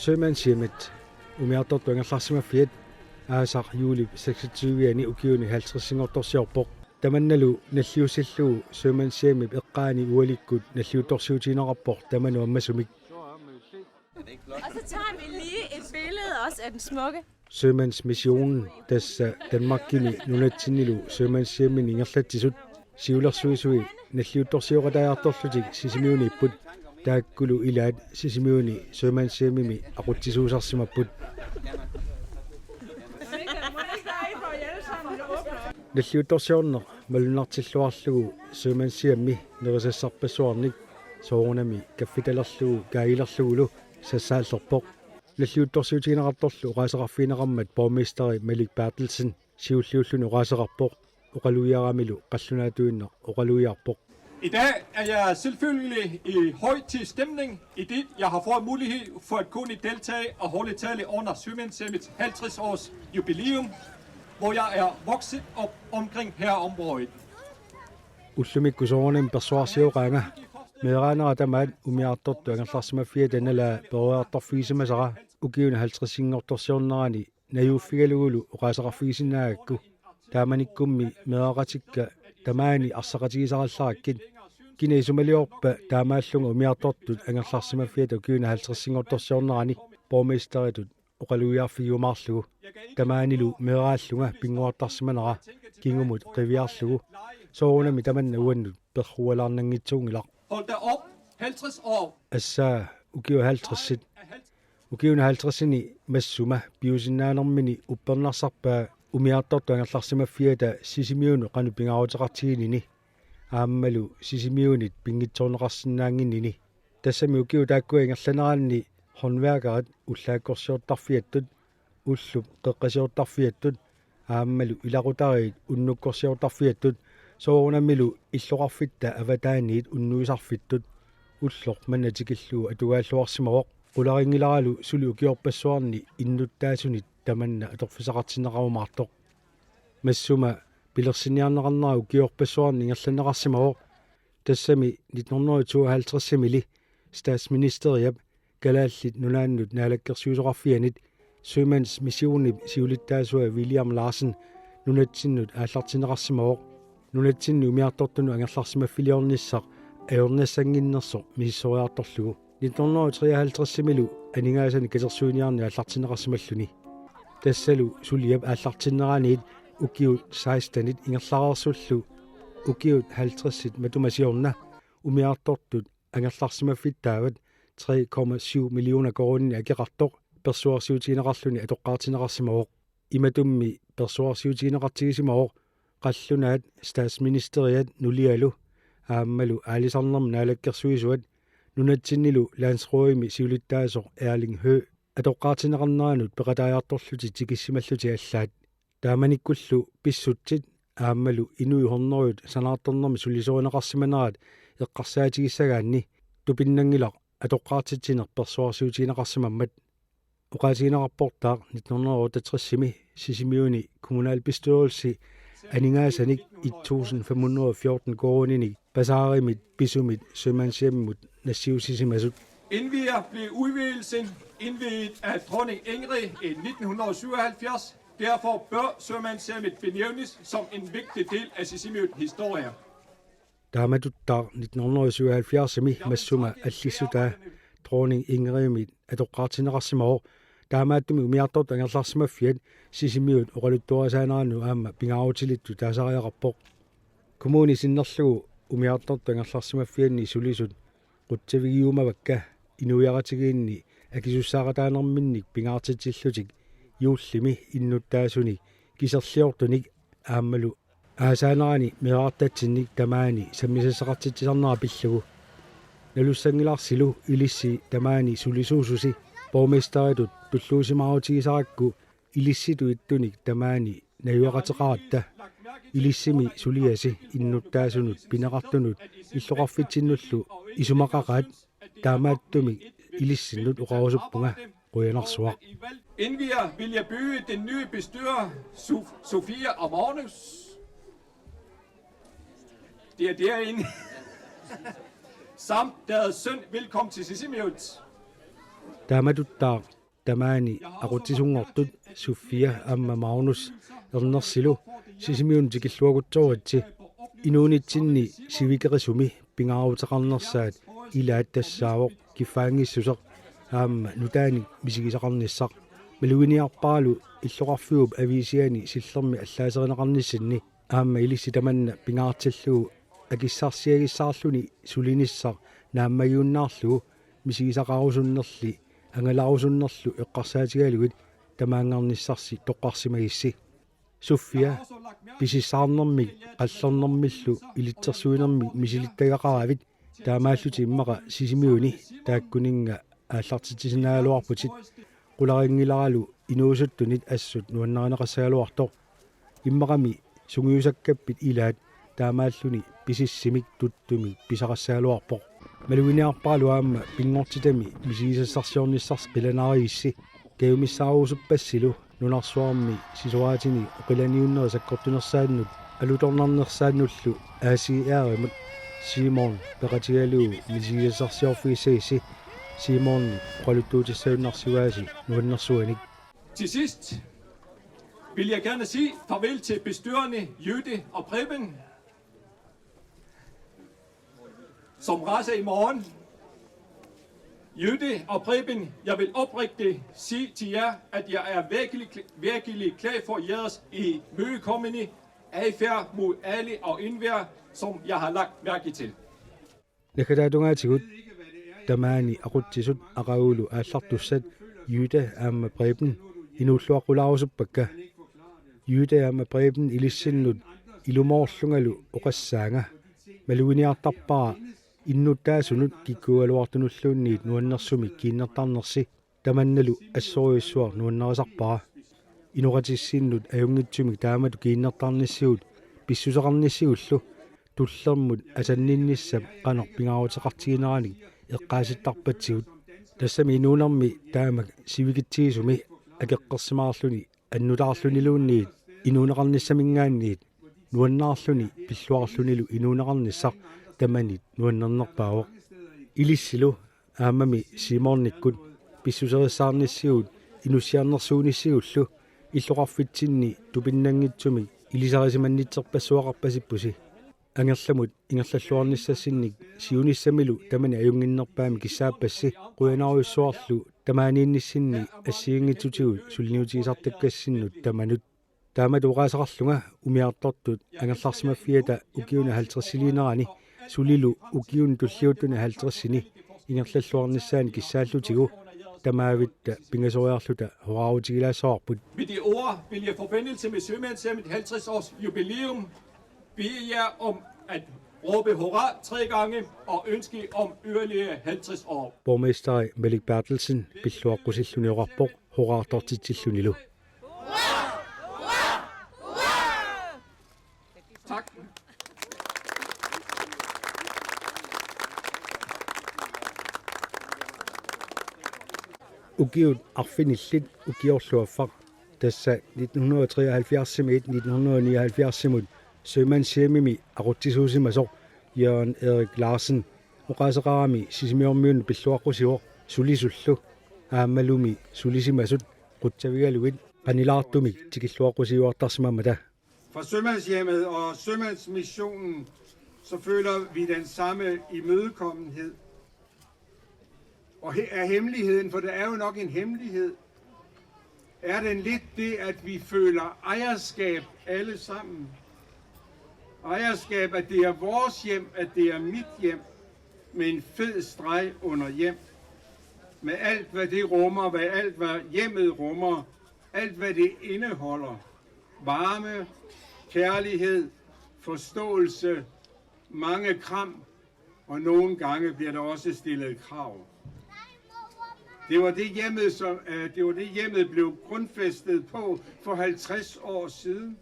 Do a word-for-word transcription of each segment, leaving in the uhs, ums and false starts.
Sømandshjemmet, umiartortut angerlarsimaffiat, aasaq juulip seksogtyve-ani ukiuni halvtredsinngortorsiorpoq. Tamannalu nalliussillugu Sømandshjemmip eqqaani ualikkut nalliuttorsiutigineqarpoq tamanut ammasumik. Og så tager vi lige et billede også af den smukke. Sømandsmissionen, tassa Danmarkimi nunatsinnilu sømandshjemminik ingerlatsisut, siulersuisui nalliuttorsioqataajartorlutik Sisimiuniipput, taakkulu ilaat Sisimiuni sømandshjemmimi aqutsisuusarsimapput. Nalliuttorsiorneq malunnartilluarlugu sømandshjemmi nerisassarpassuarnik soorunami kaffitalerlugu kaagilerlugulu sassaallerpoq. Nalliuttorsiutigineqartorlu oqaaseqarfigineqarmat borgmesteri Malik Berthelsen siulliulluni oqaaseqarpoq, oqalugiaramilu qallunaatuinnaq oqalugiarpoq. I dag er jeg selvfølgelig i højtidsstemning, idet jeg har fået mulighed for at kunne deltage og holde tale under Sømandshjemmets halvtreds års jubilæum, hvor jeg er vokset op omkring her området. Ullumikkut soorunami persuarsioqaanga. Meeraanera tamaat umiartortut angerlarsimaffiata nalaa peroriartorfigisimasara ukiuni halvtredsinngortorsiornerani najuuffigalugulu oqaaseqarfigisinnaagakku. Taamanikkummi meeraqatikka tamaani arsaqatigisarallarakkit. Kina isumaliorpa taamaallunga umiartortut angerlarsimaffiata ukiuni halvtredsinngortorsiornerani borgmesteritut oqalugiarfigiumaarlugu. Tamaanilu meeraallunga pinnguartarsimanera kingumut qiviarlugu. Soorunami tamanna uannut perrualaarnanngitsuunngilaq. Hold da op, halvtreds år. Assaa, ukiut halvtredsit. Ukiuni halvtredsini Massuma piusinnaanermini uppernarsarpaa umiartortut angerlarsimaffiata Sisimiunut qanoq pingaaruteqartiginini aammalu Sisimiunit pinngitsoorneqarsinnaannginnini. Tassami ukiut taakkua ingerlaneranni håndværkerit ullaakkorsiortarfiattut, ullup qeqqasiortarfiattut aammalu ilaqutariit unnukkorsiortarfiattut soorunamilu illoqarfitta avataaniit unnuisarfittut ulloq manna tikillugu atugaalluarsimavoq. Qularinngilaaralu suli ukiorpassuarni innuttaasunit tamanna atorfissaqartinneqarumaartoq. Massuma pilersinniarneqarnera ukiorpassuarni ingerlanneqarsimavoq. Tassami nitten hundrede og tooghalvtredsimili statsministeriap Kalaallit Nunaannut naalakkersuisoqarfianit Sømandsmissionip siulittaasua William Larsen nunatsinnut aallartinneqarsimavoq. Nunatsinni umiartortunut angerlarsimaffiliornissaq ajornassannginnersoq misissoriartorlugu. Nitten hundrede og treoghalvtredsimilu aningaasanik katersuiniarneq aallartinneqarsimalluni. Tassalu suliap aallartinneraniit ukiut sekstenit ingerlareersullu ukiut halvtredsit matuma siorna umiartortut angerlarsimaffittaavat tre komma syv millioner koruuninik akeqartoq persuarsiutigineqarluni atoqqaartinneqarsimavoq. Imatummi persuarsiutigineqartigisimavoq qallunaat statsministeriat nulialu aammalu aalisarnermut naalakkersuisuat nunatsinnilu landsrådimi siulittaasoq Erling Høegh atoqqaartinneqarneranut peqataajartorlutik tikissimallutik allaat. Taamanikkullu pissutsit aammalu inuit hundredet sanaartornermi sulisorineqarsimanerat eqqarsaatigissagaanni tupinnanngilaq atoqqaartitsineq persuarsiutigineqarsimammat. Oqaatigineqarportaaq nitten hundrede og otteogtresimi Sisimiuni kommunalbestyrelsi aningaasanik et tusind fem hundrede og fjorten koruuninik basaarimit pisumit sømandshjemmut nassiussisimasut. Indvier blev udvidelsen indviet af dronning Ingrid i nitten hundrede og syvoghalvfjerds. Derfor bør Sømandshjemmet benævnes som en vigtig del af Sisimiut historie. Taamatuttaaq nitten hundrede og syvoghalvfjerdsimi Massuma allissutaa dronning Ingridimit atoqqaartinneqarsimavoq. Taamaattumik umiartortut angerlarsimaffiat Sisimiut oqaluttuarisaanerannut aamma pingaarutilittut taasariaqarpoq. Kommuni sinnerlugu umiartortut angerlarsimaffianni sulisut qutsavigiumavakka inuiaqatigiinni akisussaaqataanerminnik pingaartitsillutik juullimi innuttaasunik kiserliortunik aammalu aasaanerani meerartatsinnik tamaani sammisassaqartitsisarnera pillugu. Nalussanngilarsilu ilissi tamaani sulisuususi borgmesteritut tulluusimaarutigisarakku ilissitut ittunik tamaani najugaqateqaratta. Ilissimi suliasi innuttaasunut pineqartunut illoqarfitsinnullu isumaqaqaat, taamaattumik ilissinnut oqarusuppunga qujanarsuaq. Indvier vil jeg byde den nye bestyrer, Sof- Sofia og Magnus. De er derinde. Samt deres søn, velkommen til Sisimiut. Taamatuttaaq tamaani aqutsisunngortut Sofia aamma Magnus Ernersilu Sisimiunut tikilluakutsooritsi. Inuunitsinni sivikerisumi pingaaruteqarnersaat ilaat tassaavoq kiffaanngissuseq aamma nutaanik misigisaqarnissaq. Maluginiarparalu illoqarfiup aviisiani Sillermi allaaserineqarnissinni aamma ilissi tamanna pingaartillugu akissarsiagissaarluni sulinissaq naammagiunnaarlugu misigisaqarusunnerli angalaarusunnerlu eqqarsaatigalugit tamaanngarnissarsi toqqarsimagissi. Sofia pisissaarnermik qallernermillu ilitsersuinermik misilittagaqaravit taamaallutit immaqa Sisimiuni taakkuninnga aallartitsisinnaagaluarputit. Qularinngilaaralu inuusuttunit assut nuannarineqassagaluartoq. Immaqami sungiusakkappit ilaat taamaalluni pisissimik tuttumik pisaqassagaluarpoq. Maluginiarparalu aamma pinngortitami misigisassarsiornissarsi qilanaarigissi. Kajumissaarusuppassillu nunarsuarmi sisoraatini oqilaniunnerit sakkortunersaannut alutornarnersaannullu A C R-imut Simon peqatigalugu misigisassarsiorfigissagissi. Simon oqaluttuutissagunarsivaasi nuannersuanik. Til sidst vil jeg gerne sige farvel til bestyrerne Jytte og Preben, som rejser i morgen. Jytte og Preben, jeg vil oprigtigt sige til jer, at jeg er virkelig, virkelig glad for jeres imødekommende adfærd mod alle og enhver, som jeg har lagt mærke til. Naggataata tungaatigut tamaani aqutsisut aqagulu aallartussat Jytte aamma Preben inuulluaqqulaarusuppakka. Jytte aamma Preben ilissinnut ilumoorlungalu oqassaanga. Maluginiartarpara innuttaasunut kikkuugaluartunulluunniit nuannersumik kiinnertarnersi. Tamannalu assorujussuaq nuannarisarpara. Inoqatissinnut ajunngitsumik taamatut kiinnertarnissigut pissuseqarnissigullu tullermut asanninnissap qanoq pingaaruteqartigineranik eqqaasittarpatsigut. Tassami inuunermi taamak sivikitsigisumi akeqqersimaarluni annutaarluniluunniit inuuneqarnissaminngaanniit nuannaarluni pilluarlunilu inuuneqarnissaq tamanit nuannernerpaavoq. Ilissilu aammami Simonikkut pissuserissaarnissigut inussiarnersuunissigullu illoqarfitsinni tupinnanngitsumik ilisarisimannitserpassuaqarpasippusi. Angerlamut ingerlalluarnissassinnik siunissamilu tamani ajunnginnerpaamik kissaappassi, qujanarujussuarlu tamaaniinnissinni assigiinngitsutigut suliniutigisartakkassinnut tamanut. Taamatut oqaaseqarlunga umiartortut angerlarsimaffiata ukiuni halvtredsiliinerani sulilu ukiuni tulliuttuni halvtredsini ingerlalluarnissaani kissaallutigu tamaavitta pingasoriarluta hurraarutigilaassavarput. Med de ord vil jeg i forbindelse med Sømandshjemmet halvtreds års jubilæum bede jer om at råbe hurra tre gange og ønske om yderligere halvtreds år. Borgmester Malik Berthelsen pilluaqqusilluni oqarpoq hurraartortitsillunilu. Tak. Ukiut arfinillit ukiorluaffaq, tassa nitten hundrede og treoghalvfjerdsimiit nitten hundrede og nioghalvfjerdsimut Sømandshjemimi aqutsisuusimasoq Jørgen Erik Larsen oqaaseqarami Sisimiormiunut pilluaqqusivoq sulisullu aammalumi sulisimasut qutsavigalugit qanilaartumik tikilluaqqusiuartarsimammata. Fra Sømandshjemmet og Sømandsmissionen, så føler vi den samme imødekommenhed. Og he- er hemmeligheden, for det er jo nok en hemmelighed, er den lidt det, at vi føler ejerskab alle sammen. Ejerskab, at det er vores hjem, at det er mit hjem, med en fed streg under hjem. Med alt, hvad det rummer, hvad alt, hvad hjemmet rummer, alt, hvad det indeholder. Varme, kærlighed, forståelse, mange kram, og nogle gange bliver der også stillet krav. Det var det hjemmet, som, øh, det var det hjemmet blev grundfæstet på for halvtreds år siden.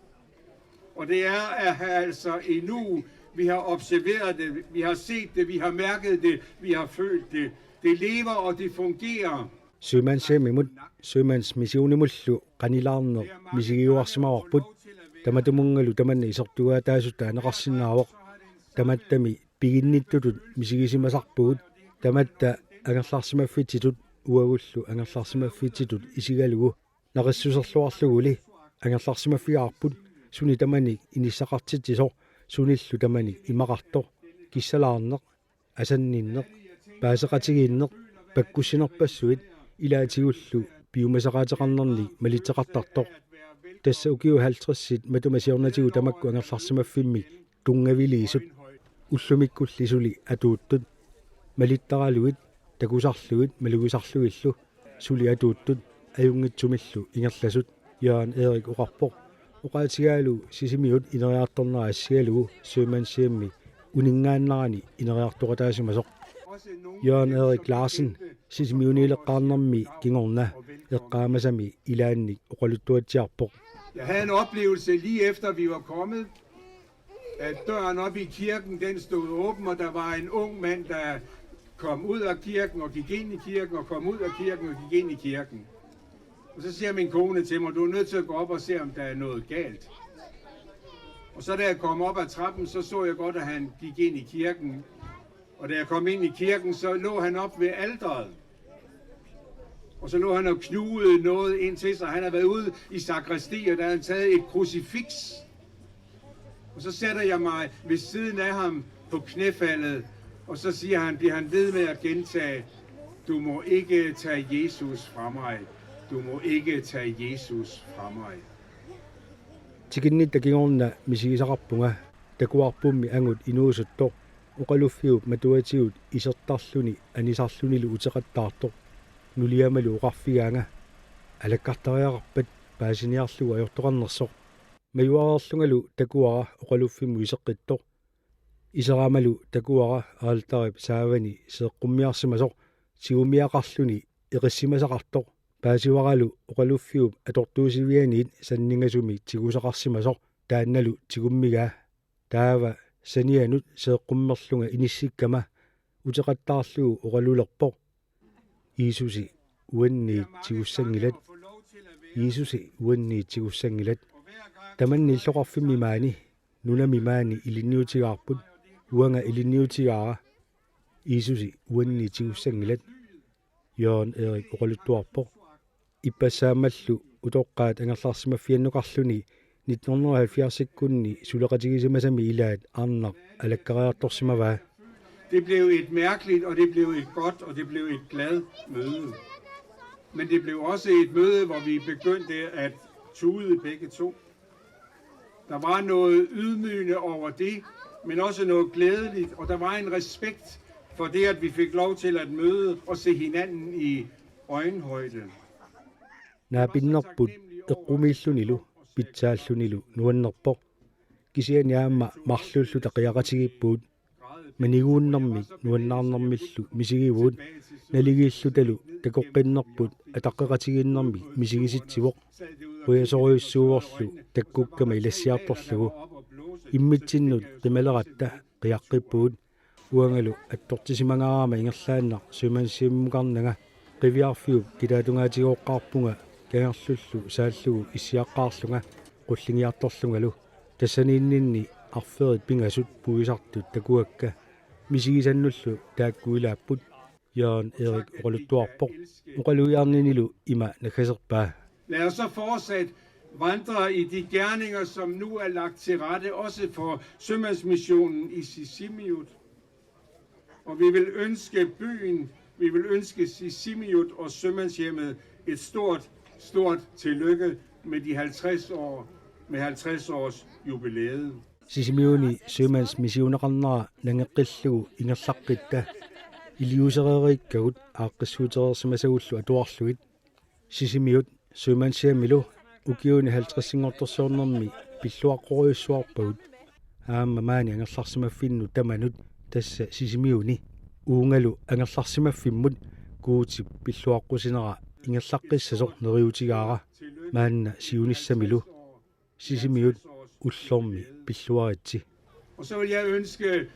Og det er, er altså endnu, vi har observeret det, vi har set det, vi har mærket det, vi har følt det. Det lever, og det fungerer. Sømandshjemimut Sømandsmissionimullu qanilaarneq misigiuarsimavarput. Tamatumunngalu tamanna isertugaataasutta aneqarsinnaavoq. Tamattami piginnittutut misigisimasarpugut. Tamatta angerlarsimaffitsitut uagullu angerlarsimaffitsitut isigalugu. Naqissuserluarluguli angerlarsimaffigaarput suni tamanik inissaqartitsisoq, sunillu tamanik imaqartoq, kissalaarneq, asanninneq, paaseqatigiinneq, pakkussinerpassuit ilaatigullu piumasaqaateqarnernik malitseqartartoq. Tassa ukiut halvtredsit matuma siornatigut tamakku angerlarsimaffimmik tunngaviliisut, ullumikkulli suli atuuttut, malittaralugit, takusarlugit, malugisarlugillu, suli atuuttut, ajunngitsumillu ingerlasut, Jørgen Erik oqarpoq. Oqaatigaalu Sisimiut ineriartornera assigalugu sømandshjemmi uninngaannarani ineriartoqataasimasoq. Jørgen Erik Larsen, Sisimiuniileqqaarnermi kingorna eqqaamasami ilaannik oqaluttuatsiarpoq. Jeg havde en oplevelse lige efter vi var kommet, at døren op i kirken, den stod åben, og der var en ung mand, der kom ud af kirken og gik ind i kirken, og kom ud af kirken og gik ind i kirken. Og så siger min kone til mig: "Du er nødt til at gå op og se, om der er noget galt." Og så da jeg kom op ad trappen, så så jeg godt, at han gik ind i kirken. Og da jeg kom ind i kirken, så lå han op ved alteret. Og så lå han og knugede noget ind til sig. Han havde været ude i sakristiet, og der havde han taget et krucifiks. Og så sætter jeg mig ved siden af ham på knæfaldet, og så siger han, bliver han ved med at gentage: "Du må ikke tage Jesus fra mig. Du må ikke tage Jesus fra mig." Tikinnitta kingorna misigisaqarpunga, takuarpummi angut inuusuttoq, oqaluffiup matuatigut isertarluni anisarlunilu uteqattaartoq. Nuliamalu oqarfigaanga: Alakkartariaqarpat paasiniarlugu ajortoqarnersoq. Majuareerlungalu takuara oqaluffimmut iseqqittoq. Iseramalu takuara alterip saavani seeqqummiarsimasoq tigummiaqarluni eqissimasaqartoq. Paasivaralu oqaluffiup atortuusivianiit sanningasumik tigusaqarsimasoq taannalu tigummigaa. Taava sanianut seeqqummerlunga inissikkama uteqattaarlugu oqalulerpoq: Jiisusi, uannit tigussanngilat. Jiisusi, uannit tigussanngilat. Tamanna illoqarfimmi maani, nunami maani ilinniutigaarput, uanga ilinniutigaara. Jiisusi, uannit tigussanngilat, Jørgen Erik oqaluttuarpoq. Ippassaammallu utoqqaat angerlarsimaffiannukarluni nitten hundrede og halvfjerdsikkunni suleqatigisimasami ilaat arnaq alakkariartorsimavaa. Det blev et mærkeligt, og det blev et godt, og det blev et glad møde. Men det blev også et møde, hvor vi begyndte at tude begge to. Der var noget ydmygende over det, men også noget glædeligt, og der var en respekt for det, at vi fik lov til at møde og se hinanden i øjenhøjde. Naapinnerput eqqumiillunilu pitsaallunilu nuannerpoq. Kisianni aamma marluulluta qiaqatigiippugut. Maniguunnermik nuannaarnermillu misigivugut, naligiillutalu takoqqinnerput ataqqeqatigiinnermik misigisitsivoq. Qujasorujussuuvorlu takkukkama ilassiartorlugu. Immitsinnut qimaleratta qiaqqippugut. Uangalu attortissimangaarama ingerlaannaq sømandshjemmukarnanga, qiviarfiup kitaatungaatigoqqaarpunga kangerlullu saallugu issiaqqaarlunga qullingiartorlungalu. Tassaniinninni arferit pingasut puisartut takuakka. Misigisannullu taakku ilaapput, Jørgen Erik oqaluttuarpoq. Oqalugiarninilu ima naggaserpaa: Lad os så fortsat vandre i de gerninger, som nu er lagt til rette, også for Sømandsmissionen i Sisimiut. Og vi vil ønske byen, vi vil ønske Sisimiut og Sømandshjemmet et stort, stort tillykke med de halvtreds år, med halvtreds års jubilæet. Sisimiuni sømandsmissioneqarnera nangeqqillugu ingerlaqqitta iliuusereeriikkagut aaqqissuutereersimasagullu atuarlugit. Sisimiut Sømandshjemmilu ukiuni halvtredsinngortorsiornermi pilluaqqorujussuarpagut. Aamma maani angerlarsimaffinnut tamanut, tassa Sisimiuni, uungalu angerlarsimaffimmut Guutip pilluaqqusinera ingerlaqqissasoq neriuutigaara, maanna siunissamilu. Sisimiut ullormi pilluaritsi. Og så vil jeg ønske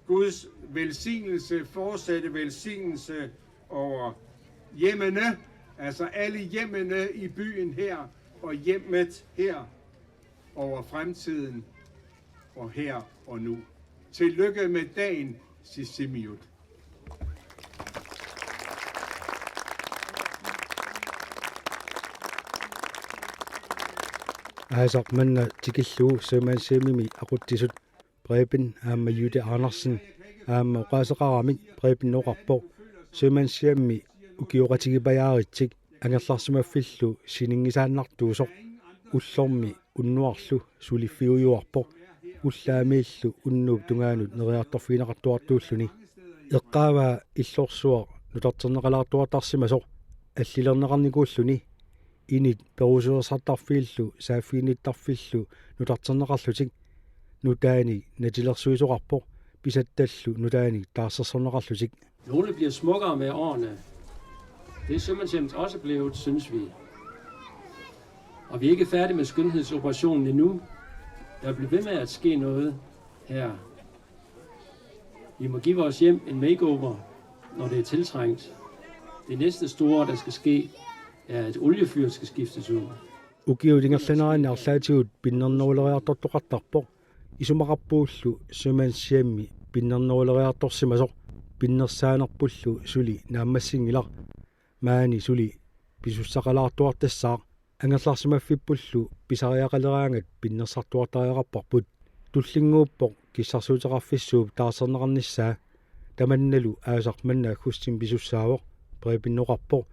Guds velsignelse, fortsatte velsignelse over hjemmene, altså alle hjemmene i byen her, og hjemmet her, over fremtiden, og her og nu. Tillykke med dagen, Sisimiut. Aasaq manna tikillugu Sømandshjemimi aqutsisut Preben aamma Jytte Andersen aamma oqaaseqaramik Preben oqarpoq Sømandshjemmi ukioqatigipajaaritsik angerlarsimaffillu sininngisaannartuusoq. Ullormi unnuarlu suliffiujuarpoq, ullaamiillu unnuup tungaanut neriartorfigineqartuartuulluni. Eqqaavaa illorsuaq nutarterneqalaartuartarsimasoq allilerneqarnikuulluni. Init perusuersartarfiillu saaffiginnittarfillu nutarterneqarlutik. Nutaanik natilersuisoqarpoq, pisattallu nutaanik taarsersorneqarlutik. Nogle bliver smukkere med årene. Det er Sømandshjemmet også blevet, synes vi. Og vi er ikke færdige med skønhedsoperationen endnu. Der bliver ved med at ske noget her. Vi må give vores hjem en makeover, når det er tiltrængt. Det næste store, der skal ske, er, at oliefyret skal skiftes ud. Ukiut ingerlaneranni arlaatigut pinnerneruleriartortoqartarpoq. Isumaqarpuullu Sømandshjemmi pinnerneruleriartorsimasoq, pinnersaanerpullu suli naammassinngilaq. Maani suli pisussaqalaartuartassaaq. Angerlarsimaffippullu pisariaqaleraangat pinnersartuartariaqarparput. Tullinnguuppoq kissarsuuteqarfissuup taarserneqarnissaa. Tamannalu aasaq manna aggustimi pisussaavoq, Preben oqarpoq.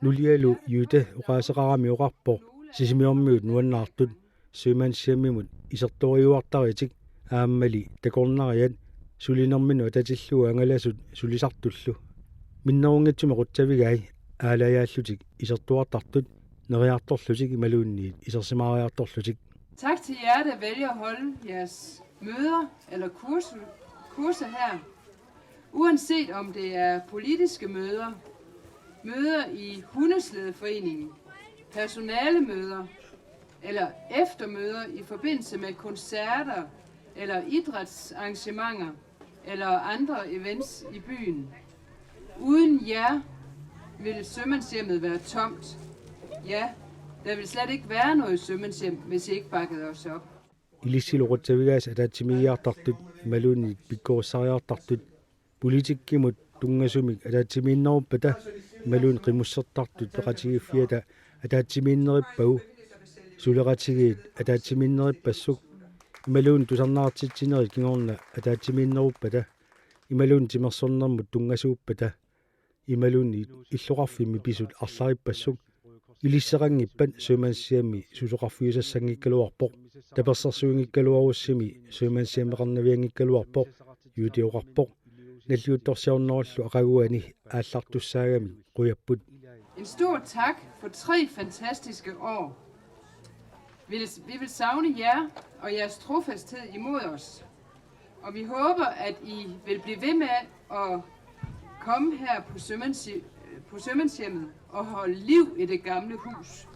Nulialu Jytte oqaaseqarami oqarpoq Sisimiormiut nuannaartut Sømandshjemmimut isertoriuartaritik aammali takornariat sulinerminut atatillugu angalasut sulisartullu. Minnerunngitsumik qutsavigai aalajaallutik isertuartartut, neriartorlutik imaluunniit isersimaariartorlutik. Tak til jer, der vælger at holde jeres møder eller kursu-, kurser her. Uanset om det er politiske møder, møder i Hundeslædeforeningen, personalemøder eller eftermøder i forbindelse med koncerter eller idrætsarrangementer eller andre events i byen. Uden jer ville sømandshjemmet være tomt. Ja, der ville slet ikke være noget sømandshjem, hvis I ikke bakkede os op. Ilissilu qutsavigaasa ataatsimiigiartartut imaluunniit pikkorissariartartut. Politikkimut tunngasumik ataatsimiinneruppata imaluunniit qimussertartut peqatigiiffiata ataatsimiinnerippagu. Suleqatigiit ataatsimiinnerippassuk imaluunniit tusarnaartitsinerit kingorna ataatsimiinneruppata imaluunniit timersornermut tunngasuuppata imaluunniit illoqarfimmi pisut arlarippassuk. Ilisseqanngippat Sømandshjemmi susoqarfiusassanngikkaluarpoq. Tapersersuinngikkaluarussimi Sømandshjemmeqarnavianngikkaluarpoq, Jytte oqarpoq. Nalliuttorsiornerullu aqaguani aallartussaagamik qujapput. En stor tak for tre fantastiske år. Vi vil, vi vil savne jer og jeres trofasthed imod os. Og vi håber, at I vil blive ved med at komme her på sømands-, på sømandshjemmet og holde liv i det gamle hus.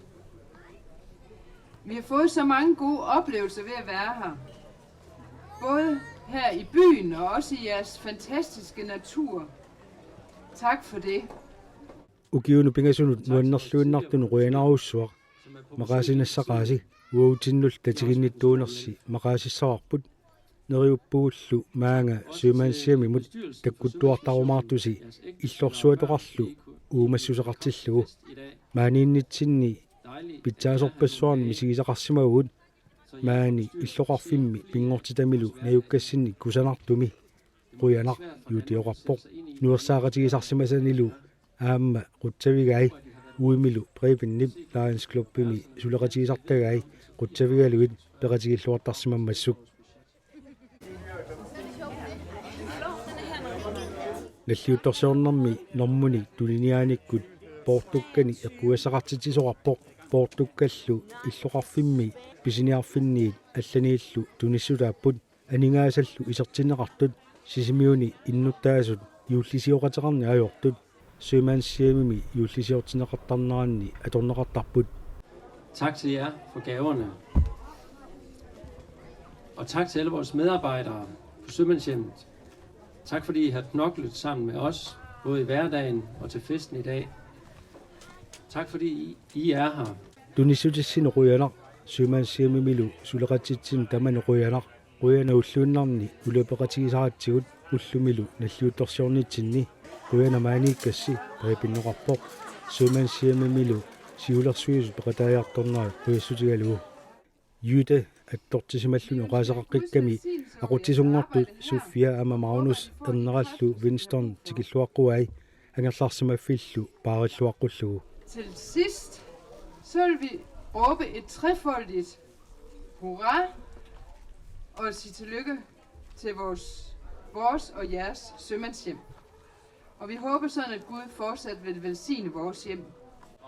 Vi har fået så mange gode oplevelser ved at være her. Både her i byen og også i jeres fantastiske natur. Tak for det. Ukiunut pingasunut nuannerluinnartunut qujanarujussuaq. Maqaasinassaqaasi, uagutsinnullu tatiginnittuunersi maqaasissavarput. Neriuppugullu maanga Sømandshjemmimut takkuttuartarumaartusi illorsuatoqarlu uumassuseqartillugu. Maaniinnitsinni pitsaasorpassuarnik misigisaqarsimavugut, maani illoqarfimmi pinngortitamilu najukkassinnik kusanartumi. Qujanaq, Jytte oqarpoq. Nuersaaqatigisarsimasanilu aamma qutsavigai, uimilu Prebenip Lions Clubimi suleqatigisartagai qutsavigalugit peqatigilluartarsimammassuk. Nalliuttorsiornermi normuni tuniniaanikkut poortukkanik eqqugassaqartitsisoqarpoq. Poortukkallu illoqarfimmi pisiniarfinniit allaniillu tunissutaapput. Aningaasallu isertinneqartut Sisimiuni innuttaasut juullisioqateqarneq ajortut Sømandshjemmimi juullisiortinneqartarneranni atorneqartarput. Tak til jer for gaverne. Og tak til alle vores medarbejdere på Sømandshjemmet. Tak fordi I har knoklet sammen med os, både i hverdagen og til festen i dag. Tak fordi I, I er her. Tunissutissinnut qujanaq, Sømandshjemmimilu suleqatitsinnut tamanut qujanaq. Qujanaq ulluinnarni ulapeqatigisaratsigut ullumilu nalliuttorsiornitsinni. Qujanaq maaniikkassi, Preben oqarpoq. Sømandshjemmimilu siulersuisut peqataajartornerat qujassutigalugu. Jytte attortissimalluni oqaaseqaqqikkami aqutsisunngortut Sofia aamma Magnus ernerallu Winston tikilluaqquai angerlarsimaffillu paarilluaqqullugu. Til sidst, så vil vi råbe et trefoldigt hurra og sige tillykke til vores, vores og jeres sømandshjem. Og vi håber sådan, at Gud fortsat vil velsigne vores hjem.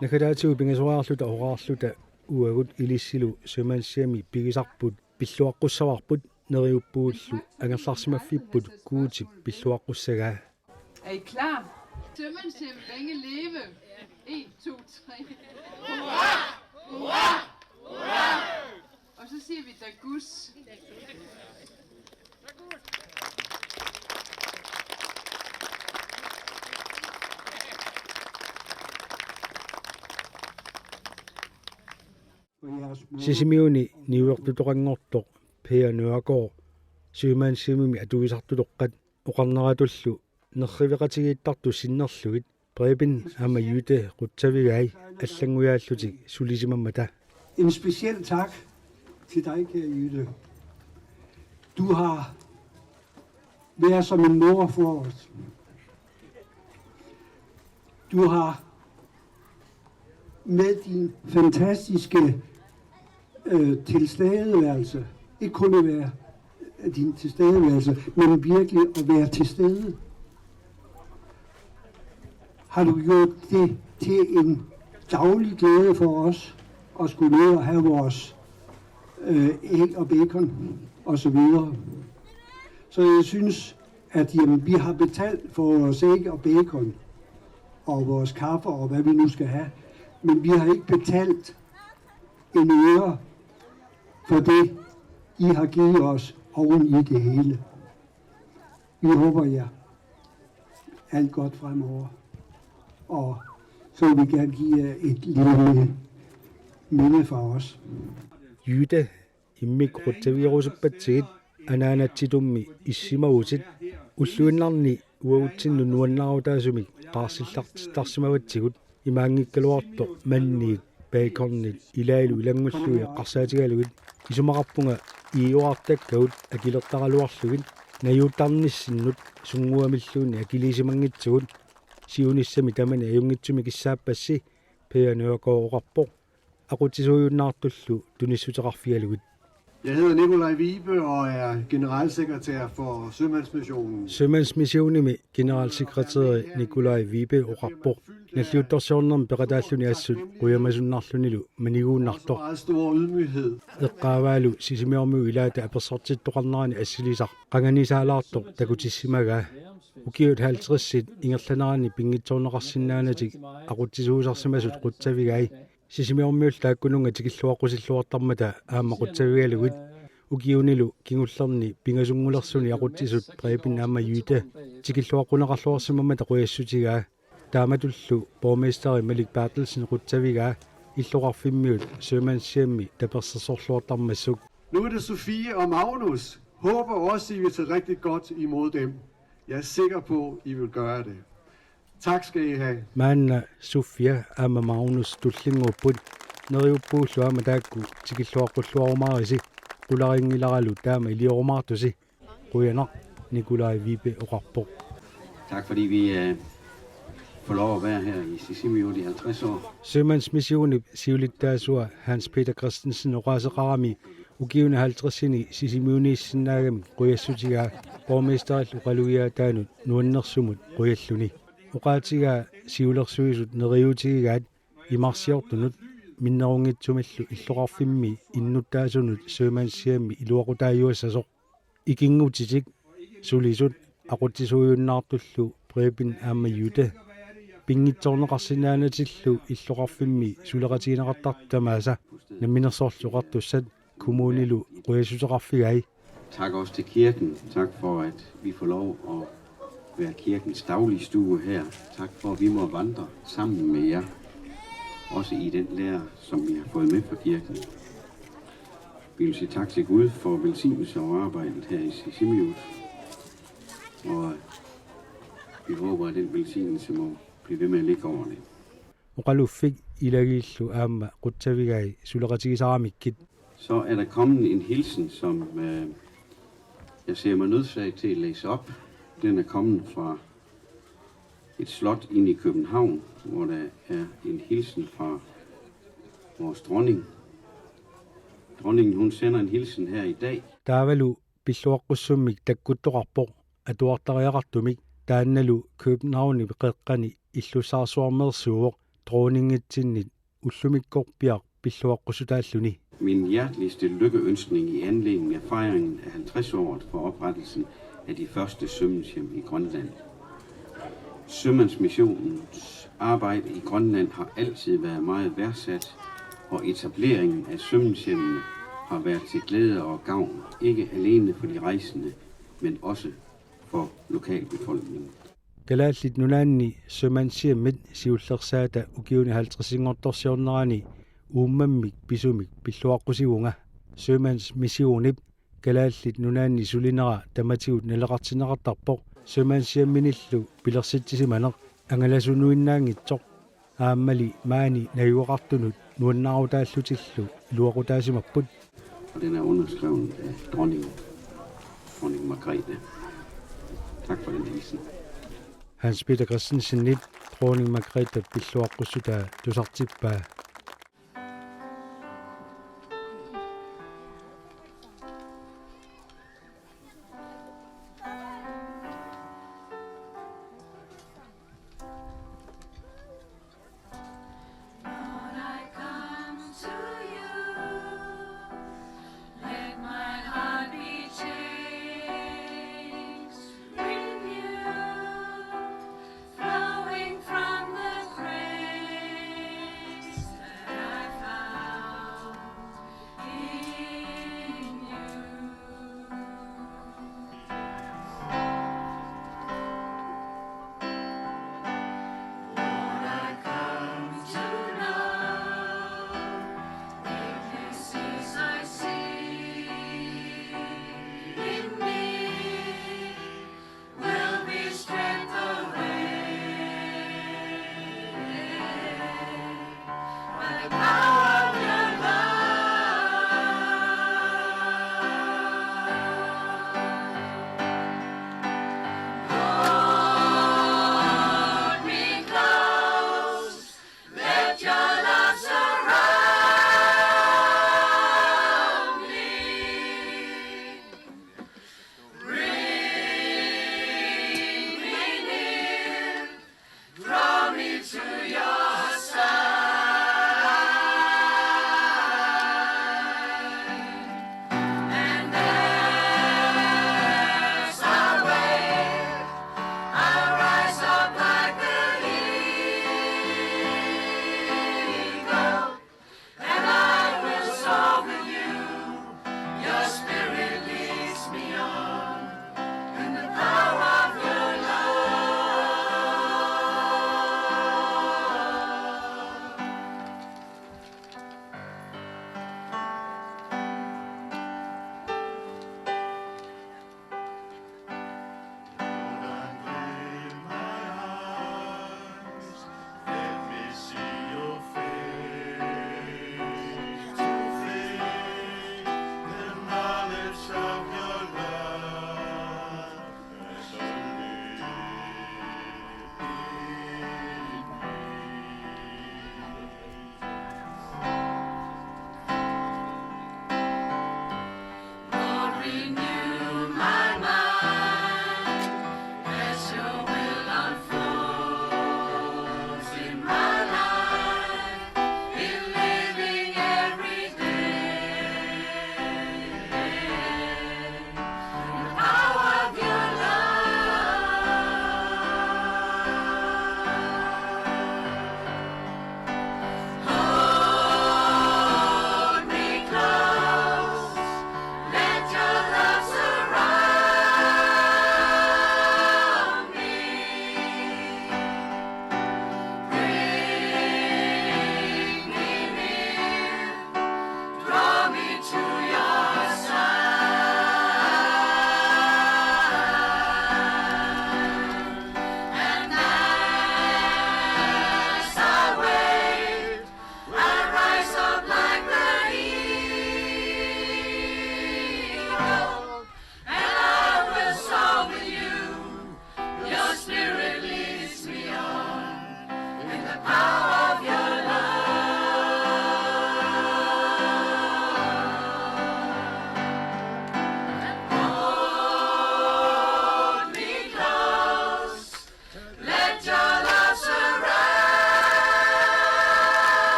Naggataatigut pingasoriarluta ahoraarluta uagut ilissilu sømandshjemi pigisarput pilluaqqussavarput, neriuppugullu angerlarsimaffipput Guutip pilluaqqussagaa. Er I klar? Sømandshjem længe leve. En, to, tre. Hurra! Hurra! Hurra! Og så siger vi Dagus. Sisimiuni niuertutoqanngortoq Per Nørgaard sømandshjemimi atuisartutoqqat oqarneratullu nerriveqatigiittartut sinnerlugit Preben aamma Jytte qutsavigai allanngujaallutik sulisimammata. En speciel tak til dig, kære Jytte. Du har været som en mor for os. Du har med din fantastiske øh, tilstedeværelse, ikke kun at være din tilstedeværelse, men virkelig at være til stede, har du gjort det til en daglig glæde for os at skulle ned og have vores øh, æg og bacon og så videre. Så jeg synes, at jamen, vi har betalt for vores æg og bacon og vores kaffe og hvad vi nu skal have, men vi har ikke betalt en øre for det, I har givet os oven i det hele. Vi håber jer alt godt fremover, og så vil vi gerne give jer et lille minde, minde fra os. Jytte immikkut qutsavigerusuppatsigit anaanatsitummi issimavutit ulluinnarni uagutsinnut nuannaarutaasumik qaarsillartittarsimavatsigut imaanngikkaluartoq manniit baconit ilaallu ilanngullugit eqqarsaatigalugit. Isumaqarpunga iiorartakkagut akilertaraluarlugit najuuttarnissinnut sunnguamilluunniit akiliisimanngitsugut. Siunissami tamani ajunngitsumik kissaappassi, Per Nørgaard oqarpoq aqutsisuujunnaartullu tunissuteqarfigalugit. Jeg hedder Nikolaj Vibe og er generalsekretær for Sømandsmissionen. Sømandsmissionimi generalsekretæri Nikolaj Vibe oqarpoq nalliuttorsiornermi peqataalluni assut qujamasunnarlunilu maniguunnartoq. Meget stor ydmyghed. Eqqaavaalu Sisimiormiut ilaata apersortittoqarnerani assilisaq qanganisaalaartoq takutissimagaa. Ukiut halvtredsit ingerlaneranni pinngitsoorneqarsinnaanatik aqutsisuusarsimasut qutsavigai. Sisimiormiullu taakkununnga tikilluaqqusilluartarmata aamma qutsavigalugit. Ukiunilu kingullerni pingasunngulersuni aqutsisut Preben aamma Jytte tikilluaqquneqarluarsimammata qujassutigaa. Taamatullu borgmesteri Malik Berthelsen qutsavigaa illoqarfimmiut sømandshjemi tapersersorluartarmassuk. Nu er det Sofie og Magnus. Håber også, I vil tage rigtig godt imod dem. Jeg er sikker på, I vil gøre det. Tak skal I have. Maanna Sofia aamma Magnus tullinnguupput, neriuppugullu aamma taakku tikilluaqqulluarumaarisi, qularinngilaaralu taama iliorumaartusi. Qujanaq, Nikolaj Vibe oqarpoq. Tak fordi vi øh, får lov at være her i Sisimiut i halvtreds år. Sømandsmissionip siulittaasua Hans Peter Christensen oqaaseqarami ukiuni halvtredsini Sisimiuniissinnaagamik qujassutigaa borgmesterillu oqalugiaataanut nuannersumut qujalluni. Oqaatigaa siulersuisut neriuutigigaat imarsiortunut minnerunngitsumillu illoqarfimmi innuttaasunut sømandshjemi iluaqutaajuassasoq. Ikinngutitik sulisut aqutsisuujunnaartullu Preben aamma Jytte pinngitsoorneqarsinnaanatillu illoqarfimmi suleqatigineqartartut tamaasa Namminersorlutik Oqartussat kommunilu qujassuteqarfigai. Tak også til kirken. Tak for, at vi får lov at være kirkens dagligstue her. Tak for, at vi må vandre sammen med jer. Også i den lære, som vi har fået med fra kirken. Vi vil sige tak til Gud for velsignelse over arbejdet her i Sisimiut. Og vi håber, at den velsignelse må blive ved med at ligge over det. Oqaluffik ilagiillu aamma qutsavigai suleqatigisaramikkit. Så er der kommet en hilsen, som øh, jeg ser mig nødsaget til at læse op. Den er kommet fra et slot inde i København, hvor der er en hilsen fra vores dronning. Dronningen, hun sender en hilsen her i dag. Taavalu pilluaqqussummik takkuttoqarpoq atuartariaqartumik, taannalu Københavnip qeqqani illussaarsuarmeersuuvoq dronningitsinnit ullumikkorpiaq pilluaqqussutaalluni. Min hjerteligste lykkeønskning i anledning af fejringen af halvtreds-året for oprettelsen af de første sømandshjem i Grønland. Sømandsmissionens arbejde i Grønland har altid været meget værdsat, og etableringen af sømandshjemmene har været til glæde og gavn, ikke alene for de rejsende, men også for lokalbefolkningen. Kalaallit Nunaanni Sømandshjemmit siullersaata ukiuni halvtredsinngortorsiornerani uummammik pisumik pilluaqqusivunga. Sømandsmissionip Kalaallit Nunaanni sulinera tamatigut naleqartinneqartarpoq sømandshjemminillu pilersitsisimaneq angalasunuinnaanngitsoq. Aammali maani najugaqartunut nuannaarutaallutillu iluaqutaasimapput. Og den er underskrevet af dronning, dronning Margrethe. Tak for den hilsen. Hans Peter Christensenip dronning Margrethe pilluaqqussutaa tusartippaa. Lord, I come to you. Let my heart be changed, renewed, flowing from the grace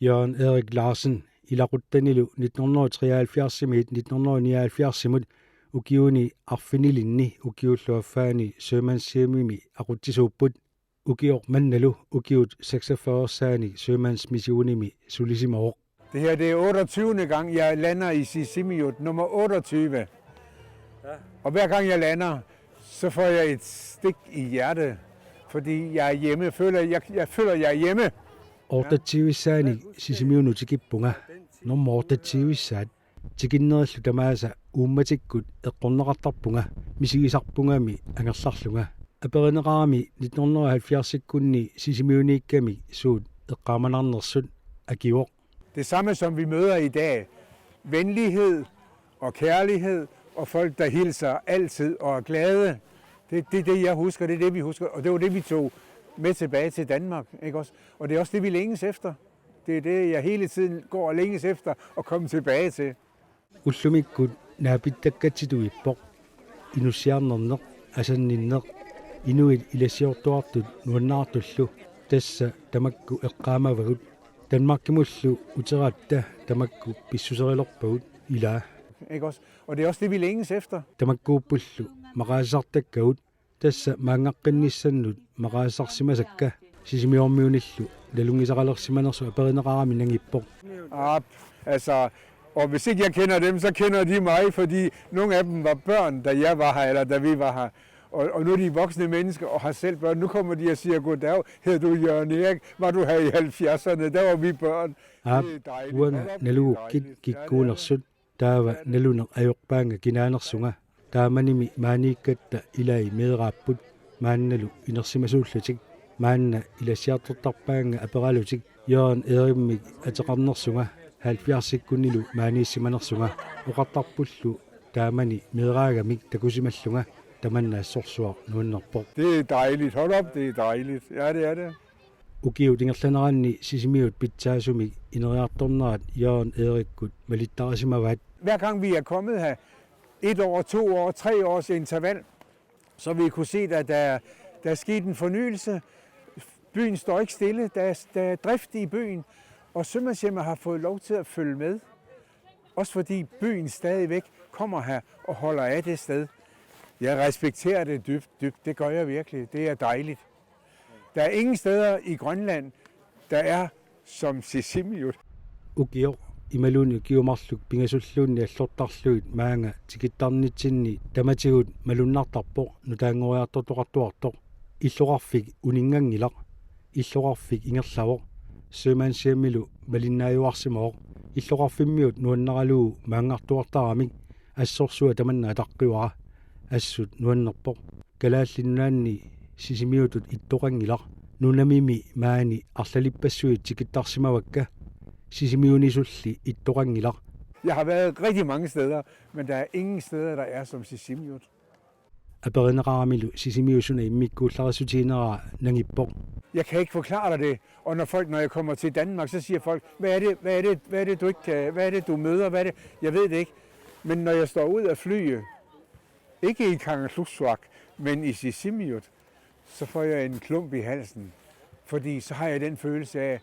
Jørgen Erik Larsen ilaquttanilu nitten hundrede og treoghalvfjerdsimiit nitten hundrede og nioghalvfjerdsimut ukiuni arfinilinni ukiullu affaani sømandshjemimi aqutsisuupput. Ukioq mannalu ukiut seksogfyrre-saanik sømandsmissionimi sulisimavoq. Det her, det er otteogtyvende gang, jeg lander i Sisimiut, nummer otteogtyve. Og hver gang jeg lander, så får jeg et stik i hjertet, fordi jeg er hjemme. Føler, jeg, jeg føler, jeg er hjemme. Otteogtyve-saanik Sisimiunut tikippunga. Nummer otteogtyve-saat. Tikinnerillu tamaasa uummatikkut eqqorneqartarpunga, misigisarpungami angerlarlunga. Aperineqarami nitten hundrede og halvfjerds-ikkunni Sisimiuniikkamik suut eqqaamanarnersut, akivoq. Det samme, som vi møder i dag. Venlighed og kærlighed og folk, der hilser altid og er glade. Det, det er det, jeg husker. Det er det, vi husker. Og det var det, vi tog med tilbage til Danmark, ikke også? Og det er også det, vi længes efter. Det er det, jeg hele tiden går og længes efter at komme tilbage til. Ullumikkut naapittakkatsitut ippoq. Inussiarnerneq, asanninneq, inuit ilassiortuartut nuannaartullu, tassa tamakku eqqaamavagut. Danmarkimullu uteratta tamakku pissuserilerpagut, ilaa. Ikke også? Og det er også det, vi længes efter. Tamakkuuppullu maqaasisartakkagut, tassa maanngaqqinnissaannut maqaasisarsimasakka, Sisimiormiunillu nalunngisaqalersimanersut aperineqarami nangippoq. Op, altså, og hvis ikke jeg kender dem, så kender de mig, fordi nogle af dem var børn, da jeg var her, eller da vi var her. Og, og nu er de voksne mennesker og har selv børn. Nu kommer de og siger: "Goddag, hedder du Jørgen Erik? Var du her i halvfjerdserne? Der var vi børn." Aap, uanga nalugukkit kikkuunersut, taava naluneq ajorpaanga kinaanersunga. Taamanimi maaniikkatta ilai meeraapput, maannalu inersimasuullutik. Maanna ilassiartortarpaannga aperalutik Jørgen Erimmik ateqarnersunga, halvfjerds-ikkunnilu maaniissimanersunga. Oqartarpullu taamani meeraagamik takusimallunga, tamanna assorsuaq nuannerpoq. Det er dejligt. Hold op, det er dejligt. Ja, det er det. Ukiut ingerlaneranni Sisimiut pitsaasumik ineriartornerat Jørgen Erikkut malittarisimavaat. Hver gang vi er kommet her, et år, to år, tre års interval, så vi kunne se, at der, der er sket en fornyelse. Byen står ikke stille. Der er, der er drift i byen, og sømandshjemmet har fået lov til at følge med. Også fordi byen stadigvæk kommer her og holder af det sted. Jeg respekterer det dybt, dybt. Det gør jeg virkelig. Det er dejligt. Der er ingen steder i Grønland, der er som Sisimiut. Ukioq imaluunniit ukiut marluk pingasulluunniit allortarlugit maanga tikittarnitsinni tamatigut malunnartarpoq nutaanngoriartortoqartuartoq. Illoqarfik uninnganngilaq. Illoqarfik ingerlavoq. Sømandshjemmilu malinnaajuarsimavoq. Illoqarfimmiut nuannaralugu maanngartuartaramik assorsuaq tamanna ataqqivara. Assut nuannerpoq. Kalaallit Nunaanni Sisimiutut ittoqanngilaq. Nunamimi maani arlalippassuit tikittarsimavakka. Sisimiunisulli ittoqanngilaq. Jeg har været rigtig mange steder, men der er ingen steder, der er som Sisimiut. Aperineqaramilu Sisimiut suna immikkuullarissutiginera nangippoq. Jeg kan ikke forklare dig det. Og når folk, når jeg kommer til Danmark, så siger folk: "Hvad er det, hvad er det, hvad er det, du ikke kan, hvad er det, du møder, hvad er det?" Jeg ved det ikke. Men når jeg står ud af flyet, ikke i Kangerlussuaq, men i Sisimiut, så får jeg en klump i halsen. Fordi så har jeg den følelse af,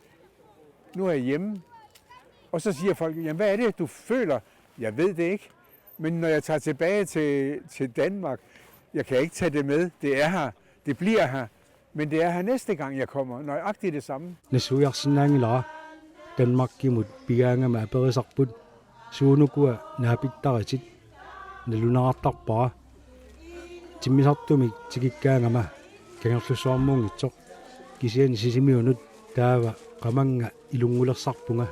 nu er jeg hjemme. Og så siger folk: "Jamen, hvad er det, du føler?" Jeg ved det ikke. Men når jeg tager tilbage til, til Danmark, jeg kan ikke tage det med. Det er her. Det bliver her. Men det er her næste gang, jeg kommer. Nøjagtigt det samme. Nassuiarsinnaanngilara, Danmarkimut pigaangama aperisarput: "Suunukua naapittaritit?" Nalunaartarpara. Timmisartumik tikikkaangama Kangerlussuarmuunngitsoq. Kisianni Sisimiunut taava qamannga ilunngulersarpunga,